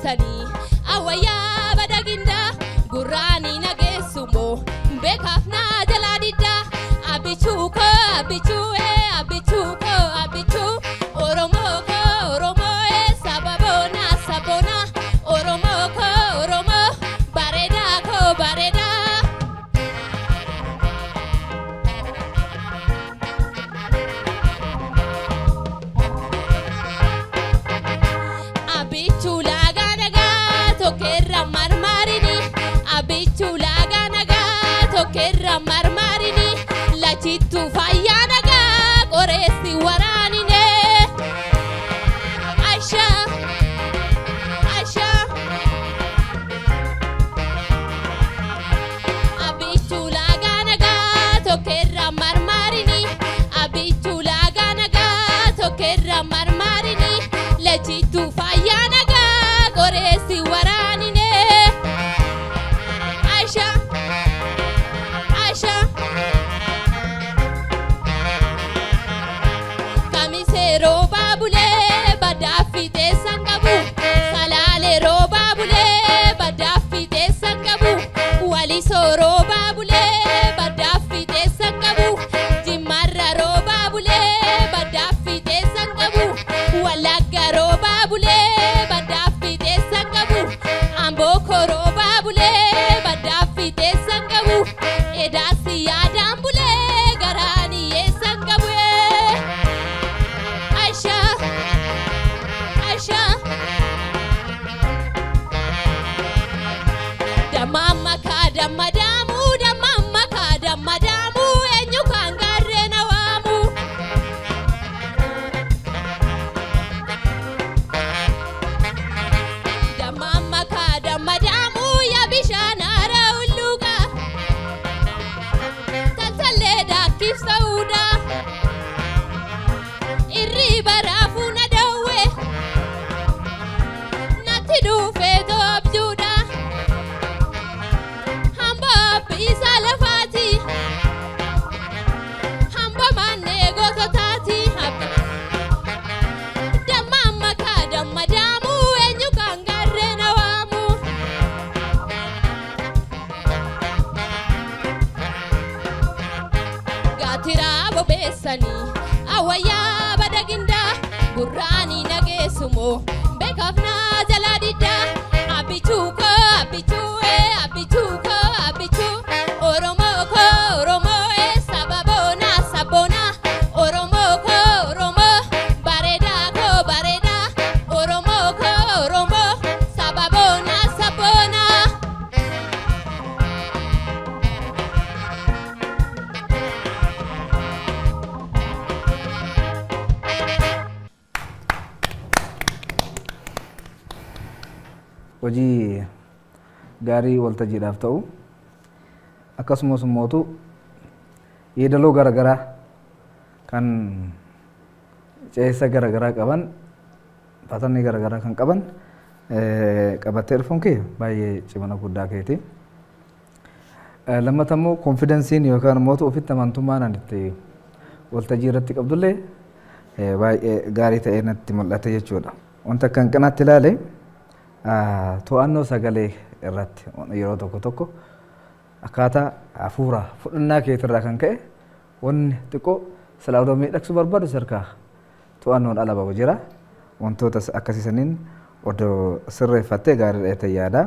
bobeessanii awwayyaa badagindaa gurraanii nageessumoo beekaaf naa jalaa diddaa abichuu koo abichuu ee abichuu koo abichuu Oromoo koo Oromoo ee saba boonaa saboonaa Oromoo koo Oromoo bareedaa koo bareedaa. Abichuu laagaa nagaa tokkerra marmaarini abichuu laagaa nagaa tokkerra marmaarini lachittuu fayyaa nagaa qoreessi waraanine. Ashaa ashaa abichuu laagaa nagaa tokkerra marmaarini abichuu laagaa nagaa tokkerra marmaarini lachittuu fayyaa nagaa qoreessi waraanine. Ashaa ashaa kamisee roobaa bulee baddaa fiixeessan qabu salaalee roobaa bulee baddaa fiixeessan qabu walisoo roobaa bulee baddaa fiixeessan qabu jimmarra roobaa bulee baddaa fiixeessan qabu wallagga roobaa bulee baddaa fiixeessan qabu ambooko roobaa bulee baddaa fiixeessan qabu edaasi yaadaan bulee garaan hiyyeessan qabu. Ashaa ashaa damma kaa damma daamuu damma kaa damma daamuu eenyu kan gaarreen hawaamu. Damma kaa damma daamuu yaa bishaan haara hulluuqa taltallee daakkiif sa'uudha. Irri baraafuu na dawwe natti dhufee toobjuudha. Hamba abbiisa lafaati hamba mannee goototaati. Damma amma kaa damma daamuu eenyu kan gaarreen hawaamu. Gaatiraa bobeessanii awwayyaa badagindaa gurraanii nageessumoo beekaaf naa jalaa diddaa abichuu koo abichuu ee abichuu koo abichuu Oromoo koo Oromoo ee saba boonaa saboonaa Oromoo koo Oromoo bareedaa koo bareedaa Oromoo koo Oromoo saba boonaa saboonaa. Hojii gaarii waltajjiidhaaf ta'u akkasumas immoo yeedaloo garaagaraa kan ceesa garaagaraa qaban paaternii garaagaraa kan qaban qabattee dhufuun kee baay'ee cimina guddaa keeti. Lammata immoo konfidensiin yookaan immoo ofitti amantummaan ani itti waltajjii irratti qabdullee baay'ee gaarii ta'ee natti mul'ate jechuudha. Wanta akka hanqinaatti ilaale to'annoo sagalee irratti yeroo tokko tokko akkaataa hafuura fudhannaa keetirraa kan ka'e wanni xiqqoo silaa odoo miidhagsuu barbaadu sadarkaa to'annoon ala ba'u jira. Wantoota akkasii saniin odoo sirreeffattee gaariidha jettee yaada.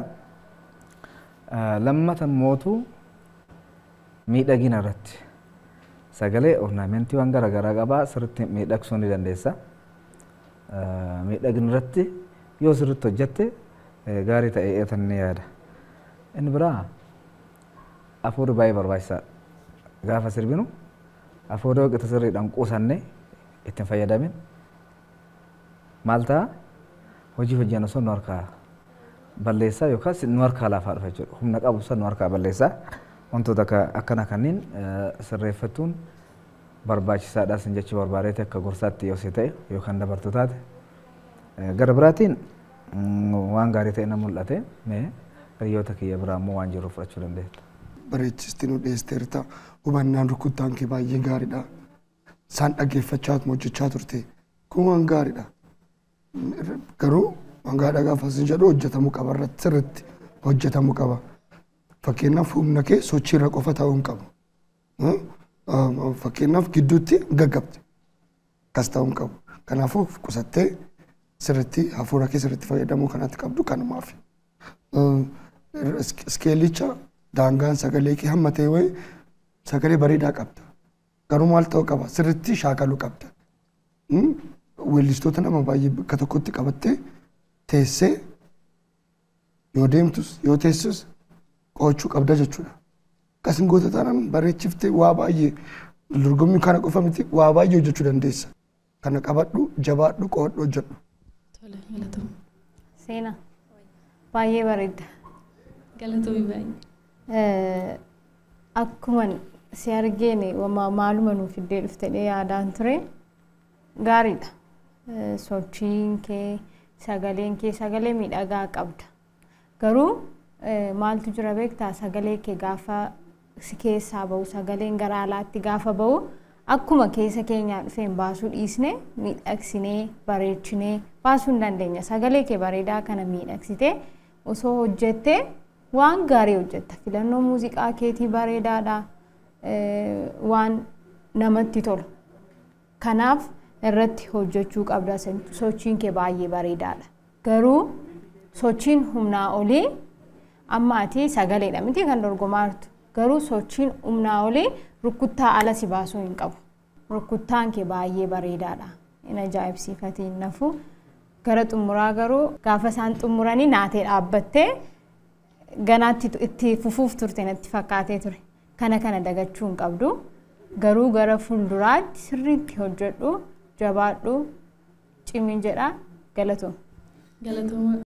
Lammata mootu miidhagina irratti sagalee ornaamentii waan garaagaraa qabaa sirriitti miidhagsuu ni dandeessa. Miidhagina irratti yoo sirriitti hojjette gaarii ta'ee eetan ni yaada. Inni biraa hafuurri baay'ee barbaachisaadha. Gaafa sirbinu hafuura qixa sirriidhaan qusannee ittiin fayyadamin maal ta'a hojii hojjannu sun nu harkaa balleessaa yookaas nu harkaa laafaa dhufa jechuudha. Humna qabu sun nu harkaa balleessaa. Wantoota akkana kanneen sirreeffachuun barbaachisaadha sin jechuu barbaadeeti akka gorsaatti yoo si ta'e yookaan dabartu taate. Gara biraatiin waan gaarii ta'e na mul'ate mee hiriyoota kiyya biraa immoo waan jiru fudhachuu dandeetta. Bareechisti nu dhiyeesteerta. Hubannaan rukuttaan kee baay'ee gaariidha. Isaan dhaggeeffachaa hojjechaa turte. Kun waan gaariidha. Garuu Waan gaariidha gaafa sin jedhu hojjetamuu qaba irratti sirriitti hojjetamuu qaba. Fakkeenyaaf humna kee sochiirra qofa ta'uu hin qabu. Fakkeenyaaf gidduutti gaggabde akkas ta'uu hin qabu. Kanaafuu of qusattee sirriitti hafuura kee sirriitti fayyadamuu kanatti qabdu kanumaaf. Iskeelicha daangaan sagalee kee hamma ta'e wayii sagalee bareedaa qabda. Garuu maal ta'uu qaba? Sirriitti shaakaluu qabda. Weellistoota nama baay'ee bakka tokkotti qabattee teessee yoo deemtus yoo teessus qo'achuu qabda jechuudha. Akkasin goota taanaan bareechiftee waa baay'ee dorgommii kana qofa miti waa baay'ee hojjechuu dandeessa. Kana qabadhu, jabaadhu, qo'adhu, hojjedhu. Tole, galatoomii. Seenaa baay'ee bareedda. Galatoomii baay'ee. Akkuman si argeen maaluma nuuf fiddee dhufte yaadaan ture gaariidha. Sochiin kee sagaleen kee sagalee miidhagaa qabda. Garuu maaltu jira beektaa sagalee kee gaafa si keessaa bahu sagaleen gara alaatti gaafa bahu akkuma keessa keenyaa dhufeen baasuu dhiisne miidhagsinee bareechinee baasuu hin dandeenya. Sagalee kee bareedaa kana miidhagsitee osoo hojjettee waan gaarii hojjetta. Filannoo muuziqaa keetii bareedaadha. Waan namatti tolu. Kanaaf irratti hojjechuu qabda. Sochiin kee baay'ee bareedaadha. Garuu sochiin humnaa olii amma ati sagaleedha miti kan dorgomaa jirtu. Garuu sochiin humnaa olii rukuttaa ala si baasuu hin qabu. Rukuttaan kee baay'ee bareedaadha. Hin ajaa'ibsiifatiin nafu. Gara xumuraa garuu gaafa isaan xumuranii naatee dhaabbattee ganaatti itti fufuuf turte natti fakkaatee ture. Kana kana dagachuu hin qabdu. Garuu gara fuulduraatti sirriitti hojjedhu, jabaadhu, cimi jedha. Galatoom. Galatooma.